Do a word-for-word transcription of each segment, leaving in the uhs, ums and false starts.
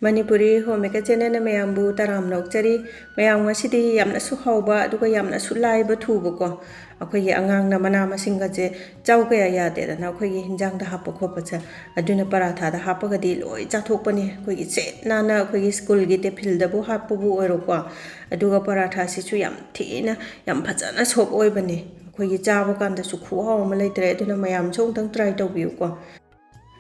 Manipuri home maker ꯆꯦꯅꯦꯜꯅ ꯃꯌꯥꯝꯕꯨ ꯇꯔꯥꯝꯅ ꯑꯣꯛꯆꯔꯤ꯫ ꯃꯌꯥꯝ, ꯉꯁꯤꯗꯤ ꯌꯥꯝꯅꯁꯨ ꯍꯥꯎꯕ ꯑꯗꯨꯒ ꯌꯥꯝꯅꯁꯨ ꯂꯥꯏꯕ ꯊꯨꯕꯀꯣ, ꯑꯩꯈꯣꯏꯒꯤ ꯑꯉꯥꯡꯅ ꯃꯅꯥ ꯃꯁꯤꯡꯒꯁꯦ ꯆꯥꯎ ꯀꯌꯥ ꯌꯥꯗꯦꯗꯅ ꯑꯩꯈꯣꯏꯒꯤ ꯍꯤꯟꯖꯥꯡꯗ ꯍꯥꯞꯄ ꯈꯣꯠꯄꯁꯦ, ꯑꯗꯨꯅ ꯄꯔꯥꯊꯥꯗ ꯍꯥꯞꯄꯒꯗꯤ ꯂꯣꯏ ꯆꯥꯊꯣꯛꯄꯅꯤ꯫ ꯑꯩꯈꯣꯏꯒꯤ ꯁꯦꯠ ꯅꯥꯟꯅ ꯑꯩꯈꯣꯏꯒꯤ ꯁ꯭ꯀꯨꯜꯒꯤ ꯇꯦꯐꯤꯜꯗꯕꯨ ꯍꯥꯞꯄꯕꯨ ꯑꯣꯏꯔꯣꯀꯣ, ꯑꯗꯨꯒ ꯄꯔꯥꯊꯥꯁꯤꯁꯨ ꯌꯥꯝ ꯊꯤꯅ, ꯌꯥꯝ ꯐꯖꯅ ꯁꯣꯞ ꯑꯣꯏꯕꯅꯤ꯫ ꯑꯩꯈꯣꯏꯒꯤ ꯆꯥꯕ ꯀꯥꯟꯗꯁꯨ ꯈꯨꯍꯥꯎ ꯑꯃ ꯂꯩꯇ꯭ꯔꯦ꯫ ꯑꯗꯨꯅ ꯃꯌꯥꯝꯁꯨ ꯑꯃꯨꯛꯇꯪ ꯇ꯭ꯔꯥꯏ ꯇꯧꯕꯤꯌꯨꯀꯣ꯫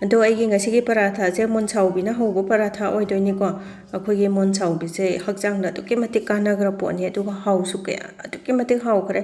ꯑꯗꯣ ꯑꯩꯒꯤ ꯉꯁꯤꯒꯤ ꯄꯔꯥꯊꯥꯁꯦ ꯃꯣꯟꯁꯥꯎꯕꯤꯅ ꯍꯧꯕ ꯄꯔꯥꯊꯥ ꯑꯣꯏꯗꯣꯏꯅꯤꯀꯣ꯫ ꯑꯩꯈꯣꯏꯒꯤ ꯃꯣꯟꯁꯥꯎꯕꯤꯁꯦ ꯍꯛꯆꯥꯡꯗ ꯑꯗꯨꯛꯀꯤ ꯃꯇꯤꯛ ꯀꯥꯟꯅꯈ꯭ꯔ ꯄꯣꯠꯅꯤ, ꯑꯗꯨꯒ ꯍꯥꯎꯁꯨ ꯀꯌꯥ, ꯑꯗꯨꯛꯀꯤ ꯃꯇꯤꯛ ꯍꯥꯎꯈ꯭ꯔꯦ꯫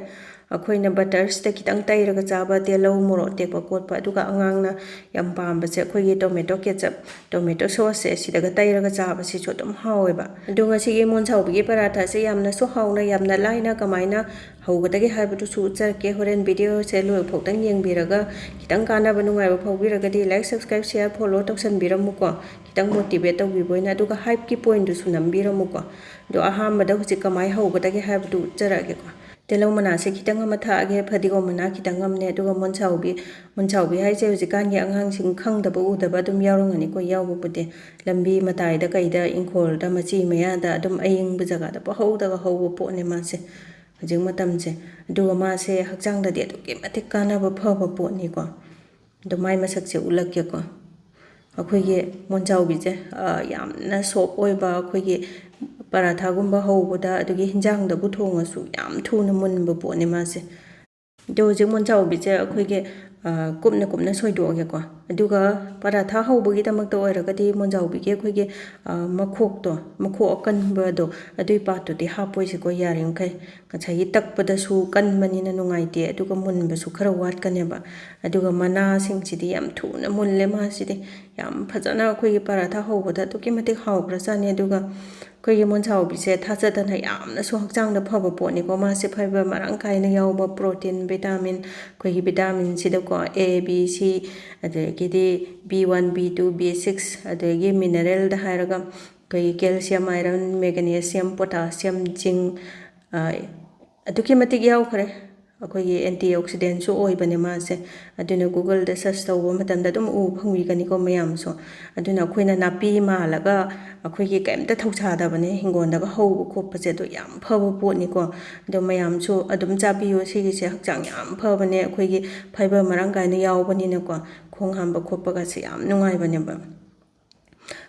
ꯑꯩꯈꯣꯏꯅ ꯕꯇꯔꯁꯤꯗ ꯈꯤꯇꯪ ꯇꯩꯔꯒ ꯆꯥꯕ, ꯇꯤꯜꯍꯧ, ꯃꯣꯔꯣꯛ ꯑꯇꯦꯛꯄ ꯀꯣꯠꯄ, ꯑꯗꯨꯒ ꯑꯉꯥꯡꯅ ꯌꯥꯝ ꯄꯥꯝꯕꯁꯦ ꯑꯩꯈꯣꯏꯒꯤ ꯇꯣꯃꯦꯇꯣ ꯀꯦꯆꯞ, ꯇꯣꯃꯦꯇꯣ ꯁꯣꯁꯁꯦ ꯁꯤꯗꯒ ꯇꯩꯔꯒ ꯆꯥꯕꯁꯤꯁꯨ ꯑꯗꯨꯝ ꯍꯥꯎꯋꯦꯕ꯫ ꯑꯗꯣ ꯉꯁꯤꯒꯤ ꯃꯣꯟꯁꯥꯎꯕꯤꯒꯤ ꯄꯔꯥꯊꯥꯁꯦ ꯌꯥꯝꯅꯁꯨ ꯍꯥꯎꯅ, ꯌꯥꯝꯅ ꯂꯥꯏꯅ ꯀꯃꯥꯏꯅ ꯍꯧꯒꯗꯒꯦ ꯍꯥꯏꯕꯗꯨꯁꯨ ꯎꯠꯆꯔꯛꯀꯦ꯫ ꯍꯣꯔꯦꯟ ꯚꯤꯗꯤꯑꯣꯁꯦ ꯂꯣꯏꯐꯥꯎꯗꯪ ꯌꯦꯡꯕꯤꯔꯒ ꯈꯤꯇꯪ ꯀꯥꯟꯅꯕ ꯅꯨꯡꯉꯥꯏꯕ ꯐꯥꯎꯕꯤꯔꯒꯗꯤ like, subscribe, share, follow ꯇꯧꯁꯟꯕꯤꯔꯝꯃꯨꯀꯣ꯫ ꯈꯤꯇꯪ ꯃꯣꯇꯤꯚꯦꯠ ꯇꯧꯕꯤꯕ ꯑꯣꯏꯅ, ꯑꯗꯨꯒ ꯍꯥꯏꯞꯀꯤ ꯄꯣꯏꯟꯗꯨꯁꯨ ꯅꯝꯕꯤꯔꯝꯃꯨꯀꯣ꯫ ꯑꯗꯣ ꯑꯍꯥꯟꯕꯗ ꯍꯧꯖꯤꯛ ꯀꯃꯥꯏꯅ ꯍꯧꯒꯗꯒꯦ ꯍꯥꯏꯕꯗꯨ ꯎꯠꯆꯔꯛꯑꯒꯦꯀꯣ꯫ ꯇꯤꯜꯍꯧ ꯃꯅꯥꯁꯦ ꯈꯤꯇꯪ ꯑꯃ ꯊꯥꯛꯑꯒꯦ, ꯐꯗꯤꯒꯣꯝ ꯃꯅꯥ ꯈꯤꯇꯪ ꯑꯃꯅꯦ, ꯑꯗꯨꯒ ꯃꯣꯟꯁꯥꯎꯕꯤ, ꯃꯣꯟꯁꯥꯎꯕꯤ ꯍꯥꯏꯁꯦ ꯍꯧꯖꯤꯛꯀꯥꯟꯒꯤ ꯑꯉꯥꯡꯁꯤꯡ ꯈꯪꯗꯕ ꯎꯗꯕ ꯑꯗꯨꯝ ꯌꯥꯎꯔꯝꯒꯅꯤꯀꯣ, ꯌꯥꯎꯕꯕꯨꯗꯤ꯫ ꯂꯝꯕꯤ ꯃꯇꯥꯏꯗ ꯀꯩꯗ, ꯏꯪꯈꯣꯜꯗ, ꯃꯆꯤ ꯃꯌꯥꯗ ꯑꯗꯨꯝ ꯑꯌꯤꯡꯕ ꯖꯒꯥꯗ ꯄꯪꯍꯧꯗꯒ ꯍꯧꯕ ꯄꯣꯠꯅꯦ ꯃꯥꯁꯦ꯫ ꯍꯧꯖꯤꯛ ꯃꯇꯝꯁꯦ꯫ ꯑꯗꯨꯒ ꯃꯥꯁꯦ ꯍꯛꯆꯥꯡꯗꯗꯤ ꯑꯗꯨꯛꯀꯤ ꯃꯇꯤꯛ ꯀꯥꯟꯅꯕ ꯐꯕ ꯄꯣꯠꯅꯤꯀꯣ꯫ ꯑꯗꯣ ꯃꯥꯏ ꯃꯁꯛꯁꯦ ꯎꯠꯂꯛꯀꯦꯀꯣ꯫ ꯑꯩꯈꯣꯏꯒꯤ ꯃꯣꯟꯖꯥꯎꯕꯤꯁꯦ, ꯑ, ꯌꯥꯝꯅ ꯁꯣꯞ ꯑꯣꯏꯕ, ꯑꯩꯈꯣꯏꯒꯤ ꯄꯔꯥꯊꯥꯒꯨꯝꯕ ꯍꯧꯕꯗ, ꯑꯗꯒꯤ ꯍꯤꯟꯖꯥꯡꯗꯕꯨ ꯊꯣꯡꯉꯁꯨ ꯌꯥꯝ ꯊꯨꯅ ꯃꯨꯟꯕ ꯄꯣꯠꯅꯤ ꯃꯥꯁꯦ꯫ ꯑꯗꯣ ꯍꯧꯖꯤꯛ ꯃꯣꯟꯖꯥꯎꯕꯤꯁꯦ ꯑꯩꯈꯣꯏꯒꯤ, ꯑ, ꯀꯨꯞꯅ ꯀꯨꯞꯅ ꯁꯣꯏꯗꯣꯛꯑꯒꯦꯀꯣ꯫ ꯑꯗꯨꯒ ꯄꯔꯥꯊꯥ ꯍꯧꯕꯒꯤꯗꯃꯛꯇ ꯑꯣꯏꯔꯒꯗꯤ ꯃꯣꯟꯖꯥꯎꯕꯤꯒꯤ ꯑꯩꯈꯣꯏꯒꯤ, ꯑ, ꯃꯈꯣꯛꯇꯣ, ꯃꯈꯣꯛ ꯑꯀꯟꯕꯗꯣ, ꯑꯗꯨꯏ ꯄꯥꯠꯇꯨꯗꯤ ꯍꯥꯞꯄꯣꯏꯁꯦꯀꯣ, ꯌꯥꯔꯤꯃꯈꯩ꯫ ꯉꯁꯥꯏꯒꯤ ꯇꯛꯄꯗꯁꯨ ꯀꯟꯕꯅꯤꯅ ꯅꯨꯡꯉꯥꯏꯇꯦ, ꯑꯗꯨꯒ ꯃꯨꯟꯕꯁꯨ ꯈꯔ ꯋꯥꯠꯀꯅꯦꯕ꯫ ꯑꯗꯨꯒ ꯃꯅꯥꯁꯤꯡꯁꯤꯗꯤ ꯌꯥꯝ ꯊꯨꯅ ꯃꯨꯜꯂꯦ ꯃꯥꯁꯤꯗꯤ꯫ ꯌꯥꯝ ꯐꯖꯅ ꯑꯩꯈꯣꯏꯒꯤ ꯄꯔꯥꯊꯥ ꯍꯧꯕꯗ ꯑꯗꯨꯛꯀꯤ ꯃꯇꯤꯛ ꯍꯥꯎꯈ꯭ꯔꯖꯥꯠꯅꯤ꯫ ꯑꯗꯨꯒ ꯑꯩꯈꯣꯏꯒꯤ ꯃꯣꯟꯖꯥꯎꯕꯤꯁꯦ ꯊꯥꯖꯗꯅ ꯌꯥꯝꯅꯁꯨ ꯍꯛꯆꯥꯡꯗ ꯐꯕ ꯄꯣꯠꯅꯤꯀꯣ꯫ ꯃꯥꯁꯦ ꯐꯥꯏꯕꯔ ꯃꯔꯥꯡ ꯀꯥꯏꯅ ꯌꯥꯎꯕ, ꯄ꯭ꯔꯣꯇꯤꯟ, ꯚꯤꯇꯥꯃꯤꯟ, ꯑꯩꯈꯣꯏꯒꯤ ꯚꯤꯇꯥꯃꯤꯟꯁꯤꯗꯀꯣ A, B, C, ꯑꯗꯒꯤꯗꯤ B one, B two, B six, ꯑꯗꯒꯤ ꯃꯤꯅꯔꯦꯜꯗ ꯍꯥꯏꯔꯒ ꯑꯩꯈꯣꯏꯒꯤ ꯀꯦꯜꯁꯤꯌꯝ, ꯑꯥꯏꯔꯟ, ꯃꯦꯒꯅꯦꯁꯤꯌꯝ, ꯄꯣꯇꯥꯁꯤꯌꯝ, ꯖꯤꯡ, ꯑ, ꯑꯗꯨꯛꯀꯤ ꯃꯇꯤꯛ ꯌꯥꯎꯈ꯭ꯔꯦ꯫ ꯑꯩꯈꯣꯏꯒꯤ antioxidantꯁꯨ ꯑꯣꯏꯕꯅꯦ ꯃꯥꯁꯦ꯫ ꯑꯗꯨꯅ Googleꯗ search ꯇꯧꯕ ꯃꯇꯝꯗ ꯑꯗꯨꯝ ꯎꯕ ꯐꯪꯕꯤꯒꯅꯤꯀꯣ ꯃꯌꯥꯝꯁꯨ꯫ ꯑꯗꯨꯅ ꯑꯩꯈꯣꯏꯅ ꯅꯥꯄꯤ ꯃꯥꯜꯂꯒ ꯑꯩꯈꯣꯏꯒꯤ ꯀꯩꯝꯇ ꯊꯧꯁꯥꯗꯕꯅꯦ, ꯍꯤꯡꯒꯣꯜꯗꯒ ꯍꯧꯕ ꯈꯣꯠꯄꯁꯦ꯫ ꯑꯗꯣ ꯌꯥꯝ ꯐꯕ ꯄꯣꯠꯅꯤꯀꯣ꯫ ꯑꯗꯣ ꯃꯌꯥꯝꯁꯨ ꯑꯗꯨꯝ ꯆꯥꯕꯤꯌꯨ꯫ ꯁꯤꯒꯤꯁꯦ ꯍꯛꯆꯥꯡ ꯌꯥꯝ ꯐꯕꯅꯦ, ꯑꯩꯈꯣꯏꯒꯤ fibre ꯃꯔꯥꯡ ꯀꯥꯏꯅ ꯌꯥꯎꯕꯅꯤꯅꯀꯣ꯫ ꯈꯣꯡ ꯍꯥꯝꯕ ꯈꯣꯠꯄꯒꯁꯦ ꯌꯥꯝ ꯅꯨꯡꯉꯥꯏꯕꯅꯦꯕ꯫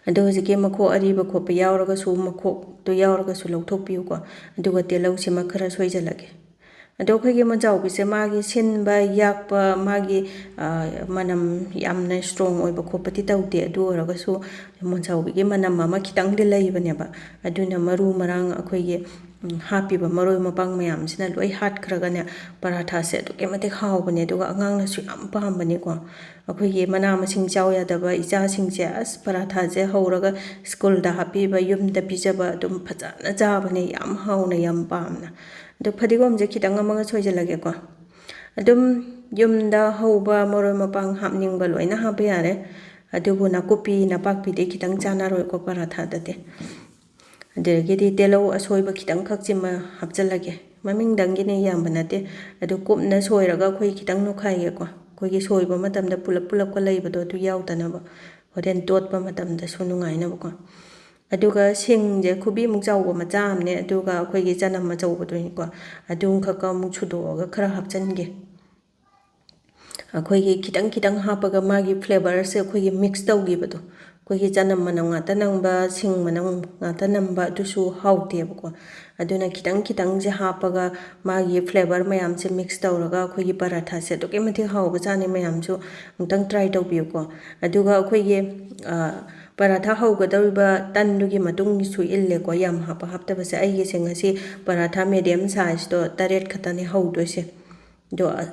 ꯑꯗꯣ ꯍꯧꯖꯤꯛꯀꯤ ꯃꯈꯣꯛ ꯑꯔꯤꯕ ꯈꯣꯠꯄ ꯌꯥꯎꯔꯒꯁꯨ, ꯃꯈꯣꯛꯇꯣ ꯌꯥꯎꯔꯒꯁꯨ ꯂꯧꯊꯣꯛꯄꯤꯌꯨꯀꯣ꯫ ꯑꯗꯨꯒ ꯇꯤꯜꯍꯧꯁꯤꯃ ꯈꯔ ꯁꯣꯏꯖꯜꯂꯒꯦ꯫ ꯑꯗꯣ ꯑꯩꯈꯣꯏꯒꯤ ꯃꯣꯟꯖꯥꯎꯕꯤꯁꯦ ꯃꯥꯒꯤ ꯁꯤꯟꯕ, ꯌꯥꯛꯄ, ꯃꯥꯒꯤ, ꯑ, ꯃꯅꯝ ꯌꯥꯝꯅ strong ꯑꯣꯏꯕ ꯈꯣꯠꯄꯗꯤ ꯇꯧꯗꯦ꯫ ꯑꯗꯨ ꯑꯣꯏꯔꯒꯁꯨ ꯃꯣꯟꯖꯥꯎꯕꯤꯒꯤ ꯃꯅꯝ ꯑꯃ ꯈꯤꯇꯪꯗꯤ ꯂꯩꯕꯅꯦꯕ꯫ ꯑꯗꯨꯅ ꯃꯔꯨ ꯃꯔꯥꯡ ꯑꯩꯈꯣꯏꯒꯤ, ꯎꯝ, ꯍꯥꯞꯄꯤꯕ ꯃꯔꯣꯏ ꯃꯄꯥꯡ ꯃꯌꯥꯝꯁꯤꯅ ꯂꯣꯏ ꯍꯥꯠꯈ꯭ꯔꯒꯅꯦ, ꯄꯔꯥꯊꯥꯁꯦ ꯑꯗꯨꯛꯀꯤ ꯃꯇꯤꯛ ꯍꯥꯎꯕꯅꯦ꯫ ꯑꯗꯨꯒ ꯑꯉꯥꯡꯅꯁꯨ ꯌꯥꯝ ꯄꯥꯝꯕꯅꯦꯀꯣ꯫ ꯑꯩꯈꯣꯏꯒꯤ ꯃꯅꯥ ꯃꯁꯤꯡ ꯆꯥꯎ ꯌꯥꯗꯕ ꯏꯆꯥꯁꯤꯡꯁꯦ, ꯑꯁ, ꯄꯔꯥꯊꯥꯁꯦ ꯍꯧꯔꯒ ꯁ꯭ꯀꯨꯜꯗ ꯍꯥꯞꯄꯤꯕ, ꯌꯨꯝꯗ ꯄꯤꯖꯕ ꯑꯗꯨꯝ ꯐꯖꯅ ꯆꯥꯕꯅꯦ, ꯌꯥꯝ ꯍꯥꯎꯅ, ꯌꯥꯝ ꯄꯥꯝꯅ꯫ ꯑꯗꯣ ꯐꯗꯤꯒꯣꯝꯁꯦ ꯈꯤꯇꯪ ꯑꯃꯒ ꯁꯣꯏꯖꯜꯂꯒꯦꯀꯣ꯫ ꯑꯗꯨꯝ ꯌꯨꯝꯗ ꯍꯧꯕ ꯃꯔꯣꯏ ꯃꯄꯥꯡ ꯍꯥꯞꯅꯤꯡꯕ ꯂꯣꯏꯅ ꯍꯥꯞꯄ ꯌꯥꯔꯦ꯫ ꯑꯗꯨꯕꯨ ꯅꯥꯀꯨꯞꯄꯤ ꯅꯄꯥꯛꯄꯤꯗꯤ ꯈꯤꯇꯪ ꯆꯥꯟꯅꯔꯣꯏꯀꯣ ꯄꯔꯥꯊꯥꯗꯗꯤ꯫ ꯑꯗꯨꯗꯒꯤꯗꯤ ꯇꯤꯜꯍꯧ ꯑꯁꯣꯏꯕ ꯈꯤꯇꯪꯈꯛꯁꯤꯃ ꯍꯥꯞꯆꯤꯜꯂꯒꯦ꯫ ꯃꯃꯤꯡꯗꯪꯒꯤꯅꯦ, ꯌꯥꯝꯕ ꯅꯠꯇꯦ꯫ ꯑꯗꯨ ꯀꯨꯞꯅ ꯁꯣꯏꯔꯒ ꯑꯩꯈꯣꯏ ꯈꯤꯇꯪ ꯅꯣꯏꯈꯥꯏꯒꯦꯀꯣ꯫ ꯑꯩꯈꯣꯏꯒꯤ ꯁꯣꯏꯕ ꯃꯇꯝꯗ ꯄꯨꯂꯞ ꯄꯨꯂꯞꯀ ꯂꯩꯕꯗꯣ ꯑꯗꯨ ꯌꯥꯎꯗꯅꯕ, ꯍꯣꯔꯦꯟ ꯇꯣꯠꯄ ꯃꯇꯝꯗꯁꯨ ꯅꯨꯡꯉꯥꯏꯅꯕꯀꯣ꯫ ꯑꯗꯨꯒ ꯁꯤꯡꯁꯦ ꯈꯨꯕꯤꯃꯨꯛ ꯆꯥꯎꯕ ꯃꯆꯥ ꯑꯃꯅꯦ, ꯑꯗꯨꯒ ꯑꯩꯈꯣꯏꯒꯤ ꯆꯅꯝ ꯑꯆꯧꯕꯗꯨꯅꯤꯀꯣ, ꯑꯗꯨꯝꯈꯛꯀ ꯑꯃꯨꯛ ꯁꯨꯗꯣꯛꯑꯒ ꯈꯔ ꯍꯥꯞꯆꯤꯟꯒꯦ꯫ ꯑꯩꯈꯣꯏꯒꯤ ꯈꯤꯇꯪ ꯈꯤꯇꯪ ꯍꯥꯞꯄꯒ ꯃꯥꯒꯤ flavourꯁꯦ ꯑꯩꯈꯣꯏꯒꯤ mix ꯇꯧꯈꯤꯕꯗꯣ, ꯑꯩꯈꯣꯏꯒꯤ ꯆꯅꯝ ꯃꯅꯝ ꯉꯥꯛꯇ ꯅꯝꯕ, ꯁꯤꯡ ꯃꯅꯝ ꯉꯥꯛꯇ ꯅꯝꯕ, ꯑꯗꯨꯁꯨ ꯍꯥꯎꯇꯦꯕꯀꯣ꯫ ꯑꯗꯨꯅ ꯈꯤꯇꯪ ꯈꯤꯇꯪꯁꯦ ꯍꯥꯞꯄꯒ ꯃꯥꯒꯤ flavour ꯃꯌꯥꯝꯁꯦ mix ꯇꯧꯔꯒ ꯑꯩꯈꯣꯏꯒꯤ ꯄꯔꯥꯊꯥꯁꯦ ꯑꯗꯨꯛꯀꯤ ꯃꯇꯤꯛ ꯍꯥꯎꯕꯖꯥꯠꯅꯤ꯫ ꯃꯌꯥꯝꯁꯨ ꯑꯃꯨꯛꯇꯪ try ꯇꯧꯕꯤꯌꯨꯀꯣ꯫ ꯑꯗꯨꯒ ꯑꯩꯈꯣꯏꯒꯤ, ꯑ, ꯄꯔꯥꯊꯥ ꯍꯧꯒꯗꯧꯔꯤꯕ ꯇꯟꯗꯨꯒꯤ ꯃꯇꯨꯡꯁꯨ ꯏꯜꯂꯦꯀꯣ, ꯌꯥꯝ ꯍꯥꯞꯄ ꯍꯥꯞꯇꯕꯁꯦ꯫ ꯑꯩꯒꯤꯁꯦ ꯉꯁꯤ ꯄꯔꯥꯊꯥ medium sizeꯇꯣ ꯇꯔꯦꯠ ꯈꯛꯇꯅꯦ ꯍꯧꯗꯣꯏꯁꯦ꯫ ꯑꯗꯣ, ꯑ,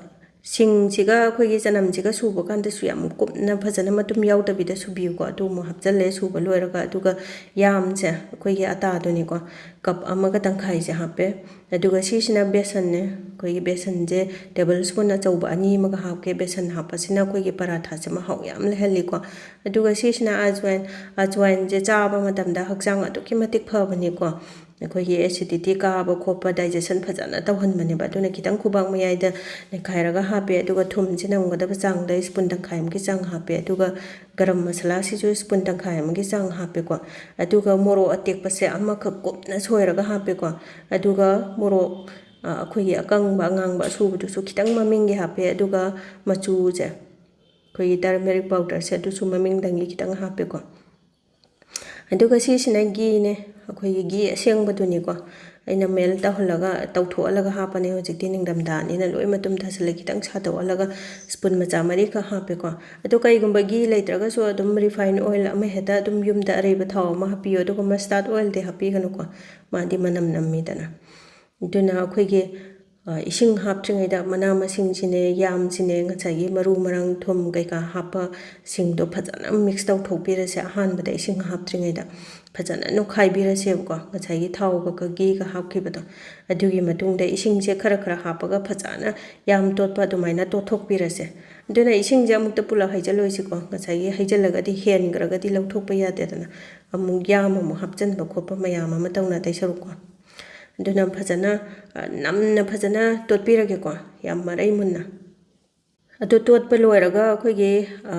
ꯁꯤꯡꯁꯤꯒ ꯑꯩꯈꯣꯏꯒꯤ ꯆꯅꯝꯁꯤꯒ ꯁꯨꯕ ꯀꯥꯟꯗꯁꯨ ꯌꯥꯝ ꯀꯨꯞꯅ ꯐꯖꯅ ꯃꯇꯨꯝ ꯌꯥꯎꯗꯕꯤꯗ ꯁꯨꯕꯤꯌꯨꯀꯣ꯫ ꯑꯗꯨ ꯑꯃꯨꯛ ꯍꯥꯞꯆꯜꯂꯦ ꯁꯨꯕ ꯂꯣꯏꯔꯒ꯫ ꯑꯗꯨꯒ ꯌꯥꯝꯁꯦ, ꯑꯩꯈꯣꯏꯒꯤ ꯑꯇꯥꯗꯨꯅꯤꯀꯣ, cup ꯑꯃꯒ ꯇꯪꯈꯥꯏꯁꯦ ꯍꯥꯞꯄꯦ꯫ ꯑꯗꯨꯒ ꯁꯤꯁꯤꯅ ꯕꯦꯁꯟꯅꯦ꯫ ꯑꯩꯈꯣꯏꯒꯤ ꯕꯦꯁꯟꯁꯦ table spoon ꯑꯆꯧꯕ ꯑꯅꯤ ꯑꯃꯒ ꯍꯥꯞꯀꯦ꯫ ꯕꯦꯁꯟ ꯍꯥꯞꯄꯁꯤꯅ ꯑꯩꯈꯣꯏꯒꯤ ꯄꯔꯥꯊꯥꯁꯦ ꯃꯍꯥꯎ ꯌꯥꯝ ꯂꯩꯍꯜꯂꯤꯀꯣ꯫ ꯑꯗꯨꯒ ꯁꯤꯁꯤꯅ ꯑꯖꯋꯥꯏꯟ꯫ ꯑꯖꯋꯥꯏꯟꯁꯦ ꯆꯥꯕ ꯃꯇꯝꯗ ꯍꯛꯆꯥꯡ ꯑꯗꯨꯛꯀꯤ ꯃꯇꯤꯛ ꯐꯕꯅꯤꯀꯣ꯫ ꯑꯩꯈꯣꯏꯒꯤ acidity ꯀꯥꯕ ꯈꯣꯠꯄ, digestion ꯐꯖꯅ ꯇꯧꯍꯟꯕꯅꯦꯕ꯫ ꯑꯗꯨꯅ ꯈꯤꯇꯪ ꯈꯨꯕꯥꯛ ꯃꯌꯥꯏꯗ ꯅꯩꯈꯥꯏꯔꯒ ꯍꯥꯞꯄꯦ꯫ ꯑꯗꯨꯒ ꯊꯨꯝꯁꯦ ꯅꯝꯒꯗꯕ ꯆꯥꯡꯗ spoon ꯇꯪꯈꯥꯏ ꯑꯃꯒꯤ ꯆꯥꯡ ꯍꯥꯞꯄꯦ꯫ ꯑꯗꯨꯒ ꯒꯔꯝ ꯃꯁꯥꯂꯥꯁꯤꯁꯨ spoon ꯇꯪꯈꯥꯏ ꯑꯃꯒꯤ ꯆꯥꯡ ꯍꯥꯞꯄꯦꯀꯣ꯫ ꯑꯗꯨꯒ ꯃꯣꯔꯣꯛ ꯑꯇꯦꯛꯄꯁꯦ ꯑꯃꯈꯛ ꯀꯨꯞꯅ ꯁꯣꯏꯔꯒ ꯍꯥꯞꯄꯦꯀꯣ꯫ ꯑꯗꯨꯒ ꯃꯣꯔꯣꯛ, ꯑ, ꯑꯩꯈꯣꯏꯒꯤ ꯑꯀꯪꯕ ꯑꯉꯥꯡꯕ ꯑꯁꯨꯕꯗꯨꯁꯨ ꯈꯤꯇꯪ ꯃꯃꯤꯡꯒꯤ ꯍꯥꯞꯄꯦ꯫ ꯑꯗꯨꯒ ꯃꯆꯨꯁꯦ, ꯑꯩꯈꯣꯏꯒꯤ turmeric powderꯁꯦ, ꯑꯗꯨꯁꯨ ꯃꯃꯤꯡꯗꯪꯒꯤ ꯈꯤꯇꯪ ꯍꯥꯞꯄꯦꯀꯣ꯫ ꯑꯗꯨꯒ ꯁꯤꯁꯤꯅ ꯘꯤꯅꯦ, ꯑꯩꯈꯣꯏꯒꯤ ꯘꯤ ꯑꯁꯦꯡꯕꯗꯨꯅꯤꯀꯣ꯫ ꯑꯩꯅ melt ꯇꯧꯍꯜꯂꯒ, ꯇꯧꯊꯣꯛꯍꯜꯂꯒ ꯍꯥꯞꯄꯅꯦ꯫ ꯍꯧꯖꯤꯛꯇꯤ ꯅꯤꯡꯊꯝꯊꯥꯅꯤꯅ ꯂꯣꯏ ꯃꯇꯨꯝ ꯇꯥꯁꯜꯂꯦ꯫ ꯈꯤꯇꯪ ꯁꯥꯗꯣꯛꯍꯜꯂꯒ spoon ꯃꯆꯥ ꯃꯔꯤꯈꯛ ꯍꯥꯞꯄꯦꯀꯣ꯫ ꯑꯗꯣ ꯀꯩꯒꯨꯝꯕ ꯘꯤ ꯂꯩꯇ꯭ꯔꯒꯁꯨ ꯑꯗꯨꯝ refine oil ꯑꯃ ꯍꯦꯛꯇ ꯑꯗꯨꯝ ꯌꯨꯝꯗ ꯑꯔꯩꯕ ꯊꯥꯎ ꯑꯃ ꯍꯥꯞꯄꯤꯌꯨ꯫ ꯑꯗꯨꯒ mustard oilꯗꯤ ꯍꯥꯞꯄꯤꯒꯅꯨꯀꯣ, ꯃꯥꯗꯤ ꯃꯅꯝ ꯅꯝꯃꯤꯗꯅ꯫ ꯑꯗꯨꯅ ꯑꯩꯈꯣꯏꯒꯤ, ꯑ, ꯏꯁꯤꯡ ꯍꯥꯞꯇ꯭ꯔꯤꯉꯩꯗ ꯃꯅꯥ ꯃꯁꯤꯡꯁꯤꯅꯦ, ꯌꯥꯝꯁꯤꯅꯦ, ꯉꯁꯥꯏꯒꯤ ꯃꯔꯨ ꯃꯔꯥꯡ, ꯊꯨꯝ ꯀꯩꯀꯥ ꯍꯥꯞꯄꯁꯤꯡꯗꯣ ꯐꯖꯅ mix ꯇꯧꯊꯣꯛꯄꯤꯔꯁꯦ꯫ ꯑꯍꯥꯟꯕꯗ ꯏꯁꯤꯡ ꯍꯥꯞꯇ꯭ꯔꯤꯉꯩꯗ ꯐꯖꯅ ꯅꯣꯠꯈꯥꯏꯕꯤꯔꯁꯦꯕꯀꯣ꯫ ꯉꯁꯥꯏꯒꯤ ꯊꯥꯎꯒ ꯘꯤꯒ ꯍꯥꯞꯈꯤꯕꯗꯣ, ꯑꯗꯨꯒꯤ ꯃꯇꯨꯡꯗ ꯏꯁꯤꯡꯁꯦ ꯈꯔ ꯈꯔ ꯍꯥꯞꯄꯒ ꯐꯖꯅ ꯌꯥꯝ ꯇꯣꯠꯄ ꯑꯗꯨꯃꯥꯏꯅ ꯇꯣꯠꯊꯣꯛꯄꯤꯔꯁꯦ꯫ ꯑꯗꯨꯅ ꯏꯁꯤꯡꯁꯦ ꯑꯃꯨꯛꯇ ꯄꯨꯂꯞ ꯍꯩꯖꯜꯂꯣꯏꯁꯤꯀꯣ꯫ ꯉꯁꯥꯏꯒꯤ ꯍꯩꯖꯜꯂꯒꯗꯤ ꯍꯦꯟꯈ꯭ꯔꯒꯗꯤ ꯂꯧꯊꯣꯛꯄ ꯌꯥꯗꯦꯗꯅ꯫ ꯑꯃꯨꯛ ꯌꯥꯝ ꯑꯃꯨꯛ ꯍꯥꯞꯆꯤꯟꯕ ꯈꯣꯠꯄ ꯃꯌꯥꯝ ꯑꯃ ꯇꯧꯅꯗꯣꯏ ꯁꯔꯨꯛꯀꯣ꯫ ꯑꯗꯨꯅ ꯐꯖꯅ, ꯑ, ꯅꯝꯅ ꯐꯖꯅ ꯇꯣꯠꯄꯤꯔꯒꯦꯀꯣ, ꯌꯥꯝ ꯃꯔꯩ ꯃꯨꯟꯅ꯫ ꯑꯗꯨ ꯇꯣꯠꯄ ꯂꯣꯏꯔꯒ ꯑꯩꯈꯣꯏꯒꯤ, ꯑ,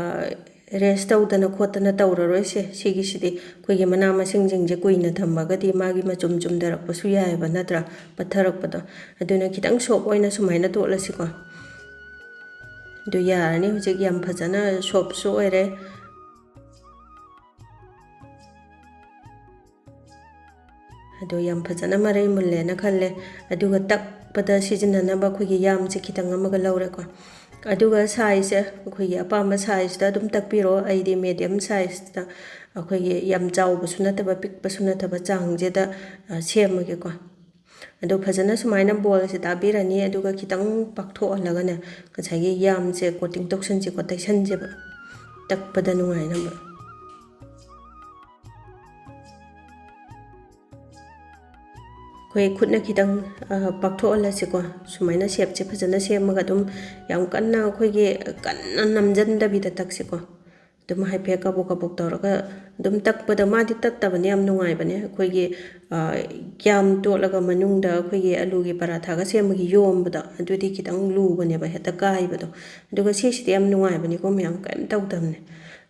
rest ꯇꯧꯗꯅ ꯈꯣꯠꯇꯅ ꯇꯧꯔꯔꯣꯏꯁꯦ꯫ ꯁꯤꯒꯤꯁꯤꯗꯤ ꯑꯩꯈꯣꯏꯒꯤ ꯃꯅꯥ ꯃꯁꯤꯡꯁꯤꯡꯁꯦ ꯀꯨꯏꯅ ꯊꯝꯃꯒꯗꯤ ꯃꯥꯒꯤ ꯃꯆꯨꯝ ꯆꯨꯝꯊꯔꯛꯄꯁꯨ ꯌꯥꯏꯑꯕ, ꯅꯠꯇ꯭ꯔꯥ? ꯄꯠꯊꯔꯛꯄꯗꯣ꯫ ꯑꯗꯨꯅ ꯈꯤꯇꯪ soft ꯑꯣꯏꯅ ꯁꯨꯃꯥꯏꯅ ꯇꯣꯠꯂꯁꯤꯀꯣ꯫ ꯑꯗꯨ ꯌꯥꯔꯅꯤ, ꯍꯧꯖꯤꯛ ꯌꯥꯝ ꯐꯖꯅ softꯁꯨ ꯑꯣꯏꯔꯦ꯫ ꯑꯗꯣ ꯌꯥꯝ ꯐꯖꯅ ꯃꯔꯩ ꯃꯨꯜꯂꯦꯅ ꯈꯜꯂꯦ꯫ ꯑꯗꯨꯒ ꯇꯛꯄꯗ ꯁꯤꯖꯤꯟꯅꯅꯕ ꯑꯩꯈꯣꯏꯒꯤ ꯌꯥꯝꯁꯦ ꯈꯤꯇꯪ ꯑꯃꯒ ꯂꯧꯔꯦꯀꯣ꯫ ꯑꯗꯨꯒ sizeꯁꯦ ꯑꯩꯈꯣꯏꯒꯤ ꯑꯄꯥꯝꯕ sizeꯇ ꯑꯗꯨꯝ ꯇꯛꯄꯤꯔꯣ꯫ ꯑꯩꯗꯤ medium sizeꯇ, ꯑꯩꯈꯣꯏꯒꯤ ꯌꯥꯝ ꯆꯥꯎꯕꯁꯨ ꯅꯠꯇꯕ, ꯄꯤꯛꯄꯁꯨ ꯅꯠꯇꯕ ꯆꯥꯡꯁꯤꯗ, ꯑ, ꯁꯦꯝꯃꯒꯦꯀꯣ꯫ ꯑꯗꯣ ꯐꯖꯅ ꯁꯨꯃꯥꯏꯅ bowlꯁꯦ ꯇꯥꯕꯤꯔꯅꯤ, ꯑꯗꯨꯒ ꯈꯤꯇꯪ ꯄꯥꯛꯊꯣꯛꯍꯜꯂꯒꯅꯦ, ꯉꯁꯥꯏꯒꯤ ꯌꯥꯝꯁꯦ coating ꯇꯧꯁꯟꯁꯦꯀꯣ, ꯇꯩꯁꯟꯁꯦꯕ, ꯇꯛꯄꯗ ꯅꯨꯡꯉꯥꯏꯅꯕ꯫ ꯑꯩꯈꯣꯏ ꯈꯨꯠꯅ ꯈꯤꯇꯪ, ꯑ, ꯄꯥꯛꯊꯣꯛꯍꯜꯂꯁꯤꯀꯣ꯫ ꯁꯨꯃꯥꯏꯅ shapeꯁꯦ ꯐꯖꯅ ꯁꯦꯝꯃꯒ ꯑꯗꯨꯝ ꯌꯥꯝ ꯀꯟꯅ ꯑꯩꯈꯣꯏꯒꯤ ꯀꯟꯅ ꯅꯝꯖꯟꯗꯕꯤꯗ ꯇꯛꯁꯤꯀꯣ꯫ ꯑꯗꯨꯝ ꯍꯥꯏꯐꯦꯠ ꯀꯕꯣꯛ ꯀꯕꯣꯛ ꯇꯧꯔꯒ ꯑꯗꯨꯝ ꯇꯛꯄꯗ, ꯃꯥꯗꯤ ꯇꯠꯇꯕꯅꯦ, ꯌꯥꯝ ꯅꯨꯡꯉꯥꯏꯕꯅꯦ꯫ ꯑꯩꯈꯣꯏꯒꯤ, ꯑ, ꯌꯥꯝ ꯇꯣꯠꯂꯒ ꯃꯅꯨꯡꯗ ꯑꯩꯈꯣꯏꯒꯤ ꯑꯂꯨꯒꯤ ꯄꯔꯥꯊꯥꯒ ꯁꯦꯝꯕꯒꯤ ꯌꯣꯝꯕꯗꯣ, ꯑꯗꯨꯗꯤ ꯈꯤꯇꯪ ꯂꯨꯕꯅꯦꯕ, ꯍꯦꯛꯇ ꯀꯥꯏꯕꯗꯣ꯫ ꯑꯗꯨꯒ ꯁꯤꯁꯤꯗꯤ ꯌꯥꯝ ꯅꯨꯡꯉꯥꯏꯕꯅꯤꯀꯣ ꯃꯌꯥꯝ, ꯀꯔꯤꯝ ꯇꯧꯗꯕꯅꯦ꯫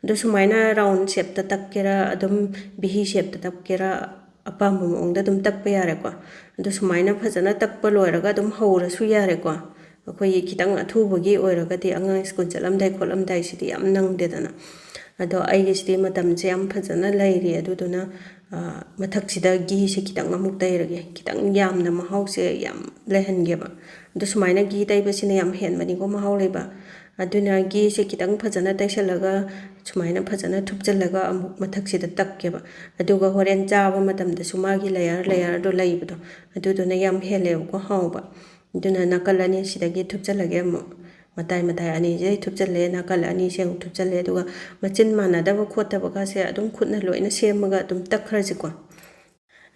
ꯑꯗꯣ ꯁꯨꯃꯥꯏꯅ round shapeꯇ ꯇꯛꯀꯦꯔꯥ, ꯑꯗꯨꯝ ꯚꯤꯍꯤ shapeꯇ ꯇꯛꯀꯦꯔꯥ, ꯑꯄꯥꯝꯕ ꯃꯑꯣꯡꯗ ꯑꯗꯨꯝ ꯇꯛꯄ ꯌꯥꯔꯦꯀꯣ꯫ ꯑꯗꯣ ꯁꯨꯃꯥꯏꯅ ꯐꯖꯅ ꯇꯛꯄ ꯂꯣꯏꯔꯒ ꯑꯗꯨꯝ ꯍꯧꯔꯁꯨ ꯌꯥꯔꯦꯀꯣ꯫ ꯑꯩꯈꯣꯏꯒꯤ ꯈꯤꯇꯪ ꯑꯊꯨꯕꯒꯤ ꯑꯣꯏꯔꯒꯗꯤ, ꯑꯉꯥꯡ ꯁ꯭ꯀꯨꯜ ꯆꯠꯂꯝꯗꯥꯏ ꯈꯣꯠꯂꯝꯗꯥꯏꯁꯤꯗꯤ ꯌꯥꯝ ꯅꯪꯗꯦꯗꯅ꯫ ꯑꯗꯣ ꯑꯩꯒꯤꯁꯤꯗꯤ ꯃꯇꯝꯁꯦ ꯌꯥꯝ ꯐꯖꯅ ꯂꯩꯔꯤ, ꯑꯗꯨꯗꯨꯅ, ꯑ, ꯃꯊꯛꯁꯤꯗ ꯘꯤꯁꯦ ꯈꯤꯇꯪ ꯑꯃꯨꯛ ꯇꯩꯔꯒꯦ꯫ ꯈꯤꯇꯪ ꯌꯥꯝꯅ ꯃꯍꯥꯎꯁꯦ ꯌꯥꯝ ꯂꯩꯍꯟꯒꯦꯕ꯫ ꯑꯗꯣ ꯁꯨꯃꯥꯏꯅ ꯘꯤ ꯇꯩꯕꯁꯤꯅ ꯌꯥꯝ ꯍꯦꯟꯕꯅꯤꯀꯣ ꯃꯍꯥꯎ ꯂꯩꯕ꯫ ꯑꯗꯨꯅ ꯘꯤꯁꯦ ꯈꯤꯇꯪ ꯐꯖꯅ ꯇꯩꯁꯜꯂꯒ, ꯁꯨꯃꯥꯏꯅ ꯐꯖꯅ ꯊꯨꯞꯆꯜꯂꯒ ꯑꯃꯨꯛ ꯃꯊꯛꯁꯤꯗ ꯇꯛꯀꯦꯕ꯫ ꯑꯗꯨꯒ ꯍꯣꯔꯦꯟ ꯆꯥꯕ ꯃꯇꯝꯗꯁꯨ ꯃꯥꯒꯤ layer layerꯗꯣ ꯂꯩꯕꯗꯣ, ꯑꯗꯨꯗꯨꯅ ꯌꯥꯝ ꯍꯦꯜꯂꯦꯕꯀꯣ ꯍꯥꯎꯕ꯫ ꯑꯗꯨꯅ ꯅꯥꯀꯜ ꯑꯅꯤꯁꯤꯗꯒꯤ ꯊꯨꯞꯆꯜꯂꯒꯦ ꯑꯃꯨꯛ꯫ ꯃꯇꯥꯏ ꯃꯇꯥꯏ ꯑꯅꯤꯁꯤꯗꯩ ꯊꯨꯞꯆꯜꯂꯦ, ꯅꯥꯀꯜ ꯑꯅꯤꯁꯦ ꯑꯃꯨꯛ ꯊꯨꯞꯆꯜꯂꯦ, ꯑꯗꯨꯒ ꯃꯆꯤꯟ ꯃꯥꯟꯅꯗꯕ ꯈꯣꯠꯇꯕꯒꯁꯦ ꯑꯗꯨꯝ ꯈꯨꯠꯅ ꯂꯣꯏꯅ ꯁꯦꯝꯃꯒ ꯑꯗꯨꯝ ꯇꯛꯈ꯭ꯔꯁꯤꯀꯣ꯫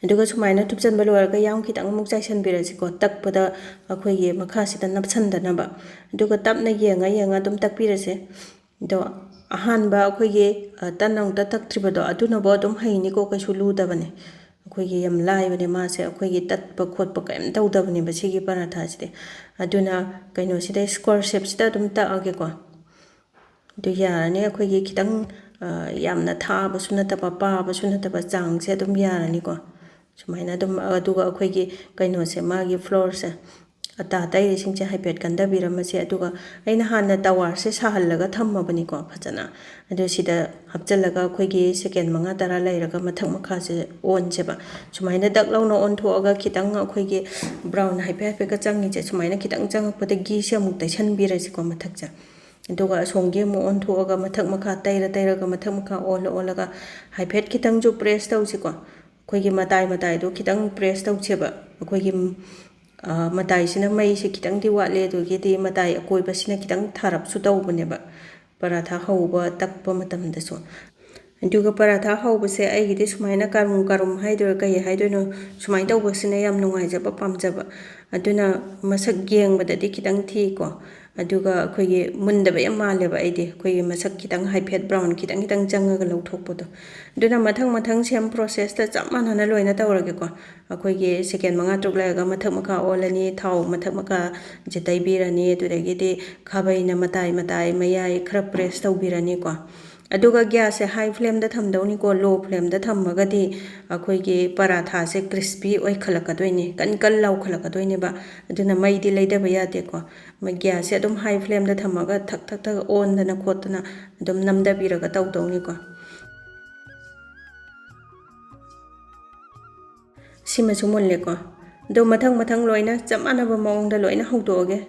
ꯑꯗꯨꯒ ꯁꯨꯃꯥꯏꯅ ꯊꯨꯞꯆꯟꯕ ꯂꯣꯏꯔꯒ ꯌꯥꯝ ꯈꯤꯇꯪ ꯑꯃꯨꯛ ꯆꯥꯏꯁꯟꯕꯤꯔꯁꯤꯀꯣ, ꯇꯛꯄꯗ ꯑꯩꯈꯣꯏꯒꯤ ꯃꯈꯥꯁꯤꯗ ꯅꯞꯁꯟꯗꯅꯕ꯫ ꯑꯗꯨꯒ ꯇꯞꯅ ꯌꯦꯡꯉ ꯌꯦꯡꯉ ꯑꯗꯨꯝ ꯇꯛꯄꯤꯔꯁꯦ꯫ ꯑꯗꯣ ꯑꯍꯥꯟꯕ ꯑꯩꯈꯣꯏꯒꯤ, ꯑ, ꯇꯟ ꯑꯃꯨꯛꯇ ꯇꯛꯇ꯭ꯔꯤꯕꯗꯣ, ꯑꯗꯨꯅꯕꯨ ꯑꯗꯨꯝ ꯍꯩꯅꯤꯀꯣ, ꯀꯩꯁꯨ ꯂꯨꯗꯕꯅꯦ꯫ ꯑꯩꯈꯣꯏꯒꯤ ꯌꯥꯝ ꯂꯥꯏꯕꯅꯦ ꯃꯥꯁꯦ, ꯑꯩꯈꯣꯏꯒꯤ ꯇꯠꯄ ꯈꯣꯠꯄ ꯀꯔꯤꯝ ꯇꯧꯗꯕꯅꯦꯕ ꯁꯤꯒꯤ ꯄꯔꯥꯊꯥꯁꯤꯗꯤ꯫ ꯑꯗꯨꯅ ꯀꯩꯅꯣꯁꯤꯗ square shapeꯁꯤꯗ ꯑꯗꯨꯝ ꯇꯛꯑꯒꯦꯀꯣ꯫ ꯑꯗꯨ ꯌꯥꯔꯅꯤ꯫ ꯑꯩꯈꯣꯏꯒꯤ ꯈꯤꯇꯪ, ꯑ, ꯌꯥꯝꯅ ꯊꯥꯕꯁꯨ ꯅꯠꯇꯕ, ꯄꯥꯕꯁꯨ ꯅꯠꯇꯕ ꯆꯥꯡꯁꯦ ꯑꯗꯨꯝ ꯌꯥꯔꯅꯤꯀꯣ꯫ ꯁꯨꯃꯥꯏꯅ ꯑꯗꯨꯝ, ꯑꯗꯨꯒ ꯑꯩꯈꯣꯏꯒꯤ ꯀꯩꯅꯣꯁꯦ, ꯃꯥꯒꯤ flourꯁꯦ, ꯑꯇꯥ ꯇꯩꯔꯤꯁꯤꯡꯁꯦ ꯍꯥꯏꯐꯦꯠ ꯀꯟꯊꯕꯤꯔꯝꯃꯁꯦ꯫ ꯑꯗꯨꯒ ꯑꯩꯅ ꯍꯥꯟꯅ ꯇꯋꯥꯁꯦ ꯁꯥꯍꯜꯂꯒ ꯊꯝꯃꯕꯅꯤꯀꯣ ꯐꯖꯅ꯫ ꯑꯗꯨ ꯁꯤꯗ ꯍꯥꯞꯆꯤꯜꯂꯒ ꯑꯩꯈꯣꯏꯒꯤ second ꯃꯉꯥ ꯇꯔꯥ ꯂꯩꯔꯒ ꯃꯊꯛ ꯃꯈꯥꯁꯦ ꯑꯣꯟꯁꯦꯕ꯫ ꯁꯨꯃꯥꯏꯅ ꯗꯛ ꯂꯥꯎꯅ ꯑꯣꯟꯊꯣꯛꯑꯒ ꯈꯤꯇꯪ ꯑꯩꯈꯣꯏꯒꯤ brown ꯍꯥꯏꯐꯦꯠ ꯍꯥꯏꯐꯦꯠꯀ ꯆꯪꯉꯤꯁꯦ, ꯁꯨꯃꯥꯏꯅ ꯈꯤꯇꯪ ꯆꯪꯉꯛꯄꯗ ꯘꯤꯁꯦ ꯑꯃꯨꯛ ꯇꯩꯁꯟꯕꯤꯔꯁꯤꯀꯣ ꯃꯊꯛꯁꯦ꯫ ꯑꯗꯨꯒ ꯑꯁꯣꯝꯒꯤ ꯑꯃꯨꯛ ꯑꯣꯟꯊꯣꯛꯑꯒ ꯃꯊꯛ ꯃꯈꯥ ꯇꯩꯔ ꯇꯩꯔꯒ ꯃꯊꯛ ꯃꯈꯥ ꯑꯣꯜꯂ ꯑꯣꯜꯂꯒ ꯍꯥꯏꯐꯦꯠ ꯈꯤꯇꯪꯁꯨ press ꯇꯧꯁꯤꯀꯣ꯫ ꯑꯩꯈꯣꯏꯒꯤ ꯃꯇꯥꯏ ꯃꯇꯥꯏꯗꯣ ꯈꯤꯇꯪ press ꯇꯧꯁꯦꯕ꯫ ꯑꯩꯈꯣꯏꯒꯤ, ꯑ, ꯃꯇꯥꯏꯁꯤꯅ ꯃꯩꯁꯦ ꯈꯤꯇꯪꯗꯤ ꯋꯥꯠꯂꯦ, ꯑꯗꯨꯒꯤꯗꯤ ꯃꯇꯥꯏ ꯑꯀꯣꯏꯕꯁꯤꯅ ꯈꯤꯇꯪ ꯊꯥꯔꯞꯁꯨ ꯇꯧꯕꯅꯦꯕ ꯄꯔꯥꯊꯥ ꯍꯧꯕ ꯇꯛꯄ ꯃꯇꯝꯗꯁꯨ꯫ ꯑꯗꯨꯒ ꯄꯔꯥꯊꯥ ꯍꯧꯕꯁꯦ ꯑꯩꯒꯤꯗꯤ ꯁꯨꯃꯥꯏꯅ ꯀꯔꯨꯝ ꯀꯔꯨꯝ ꯍꯥꯏꯗꯣꯏꯔꯥ ꯀꯩ ꯍꯥꯏꯗꯣꯏꯅꯣ, ꯁꯨꯃꯥꯏꯅ ꯇꯧꯕꯁꯤꯅ ꯌꯥꯝ ꯅꯨꯡꯉꯥꯏꯖꯕ, ꯄꯥꯝꯖꯕ꯫ ꯑꯗꯨꯅ ꯃꯁꯛ ꯌꯦꯡꯕꯗꯗꯤ ꯈꯤꯇꯪ ꯊꯤꯀꯣ꯫ ꯑꯗꯨꯒ ꯑꯩꯈꯣꯏꯒꯤ ꯃꯨꯟꯗꯕ ꯌꯥꯝ ꯃꯥꯜꯂꯦꯕ ꯑꯩꯗꯤ, ꯑꯩꯈꯣꯏꯒꯤ ꯃꯁꯛ ꯈꯤꯇꯪ ꯍꯥꯏꯐꯦꯠ brown ꯈꯤꯇꯪ ꯈꯤꯇꯪ ꯆꯪꯉꯒ ꯂꯧꯊꯣꯛꯄꯗꯣ꯫ ꯑꯗꯨꯅ ꯃꯊꯪ ꯃꯊꯪ same processꯇ ꯆꯞ ꯃꯥꯟꯅꯅ ꯂꯣꯏꯅ ꯇꯧꯔꯒꯦꯀꯣ꯫ ꯑꯩꯈꯣꯏꯒꯤ second ꯃꯉꯥ ꯇꯔꯨꯛ ꯂꯩꯔꯒ ꯃꯊꯛ ꯃꯈꯥ ꯑꯣꯜꯂꯅꯤ, ꯊꯥꯎ ꯃꯊꯛ ꯃꯈꯥꯁꯦ ꯇꯩꯕꯤꯔꯅꯤ, ꯑꯗꯨꯗꯒꯤꯗꯤ ꯈꯥꯕꯩꯅ ꯃꯇꯥꯏ ꯃꯇꯥꯏ ꯃꯌꯥꯏ ꯈꯔ press ꯇꯧꯕꯤꯔꯅꯤꯀꯣ꯫ ꯑꯗꯨꯒ gasꯁꯦ high flameꯗ ꯊꯝꯗꯧꯅꯤꯀꯣ꯫ Low flameꯗ ꯊꯝꯃꯒꯗꯤ ꯑꯩꯈꯣꯏꯒꯤ ꯄꯔꯥꯊꯥꯁꯦ crispy ꯑꯣꯏꯈꯠꯂꯛꯀꯗꯣꯏꯅꯦ, ꯀꯟ ꯀꯟ ꯂꯥꯎꯈꯠꯂꯛꯀꯗꯣꯏꯅꯦꯕ꯫ ꯑꯗꯨꯅ ꯃꯩꯗꯤ ꯂꯩꯗꯕ ꯌꯥꯗꯦꯀꯣ꯫ ꯃ-, gasꯁꯦ ꯑꯗꯨꯝ high flameꯗ ꯊꯝꯃꯒ ꯊꯛ ꯊꯛ ꯊꯛ ꯑꯣꯟꯗꯅ ꯈꯣꯠꯇꯅ ꯑꯗꯨꯝ ꯅꯝꯊꯕꯤꯔꯒ ꯇꯧꯗꯧꯅꯤꯀꯣ꯫ ꯁꯤꯃꯁꯨ ꯃꯨꯜꯂꯦꯀꯣ꯫ ꯑꯗꯣ ꯃꯊꯪ ꯃꯊꯪ ꯂꯣꯏꯅ ꯆꯞ ꯃꯥꯟꯅꯕ ꯃꯑꯣꯡꯗ ꯂꯣꯏꯅ ꯍꯧꯗꯣꯛꯑꯒꯦ꯫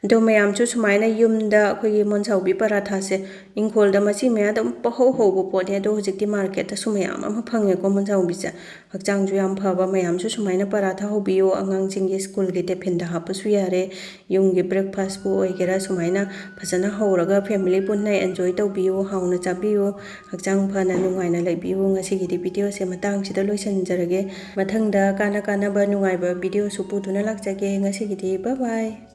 ꯑꯗꯣ ꯃꯌꯥꯝꯁꯨ ꯁꯨꯃꯥꯏꯅ ꯌꯨꯝꯗ ꯑꯩꯈꯣꯏꯒꯤ ꯃꯣꯟꯁꯥꯎꯕꯤ ꯄꯔꯥꯊꯥꯁꯦ ꯏꯪꯈꯣꯜꯗ ꯃꯆꯤ ꯃꯌꯥꯗ ꯑꯗꯨꯝ ꯄꯪꯍꯧ ꯍꯧꯕ ꯄꯣꯠꯅꯦ꯫ ꯑꯗꯣ ꯍꯧꯖꯤꯛꯇꯤ marketꯇꯁꯨ ꯃꯌꯥꯝ ꯑꯃ ꯐꯪꯉꯦꯀꯣ ꯃꯣꯟꯁꯥꯎꯕꯤꯁꯦ꯫ ꯍꯛꯆꯥꯡꯁꯨ ꯌꯥꯝ ꯐꯕ꯫ ꯃꯌꯥꯝꯁꯨ ꯁꯨꯃꯥꯏꯅ ꯄꯔꯥꯊꯥ ꯍꯧꯕꯤꯌꯣ, ꯑꯉꯥꯡꯁꯤꯡꯒꯤ schoolꯒꯤ tiffinꯗ ꯍꯥꯞꯄꯁꯨ ꯌꯥꯔꯦ, ꯌꯨꯝꯒꯤ breakfastꯄꯨ ꯑꯣꯏꯒꯦꯔꯥ, ꯁꯨꯃꯥꯏꯅ ꯐꯖꯅ ꯍꯧꯔꯒ family ꯄꯨꯟꯅ enjoy ꯇꯧꯕꯤꯌꯨ, ꯍꯥꯎꯅ ꯆꯥꯕꯤꯌꯨ, ꯍꯛꯆꯥꯡ ꯐꯅ ꯅꯨꯡꯉꯥꯏꯅ ꯂꯩꯕꯤꯌꯨ꯫ ꯉꯁꯤꯒꯤꯗꯤ videoꯁꯦ ꯃꯇꯥꯡꯁꯤꯗ ꯂꯣꯏꯁꯤꯟꯖꯔꯒꯦ꯫ ꯃꯊꯪꯗ ꯀꯥꯟꯅ ꯀꯥꯟꯅꯕ ꯅꯨꯡꯉꯥꯏꯕ videoꯁꯨ ꯄꯨꯗꯨꯅ ꯂꯥꯛꯆꯒꯦ꯫ ꯉꯁꯤꯒꯤꯗꯤ bye bye꯫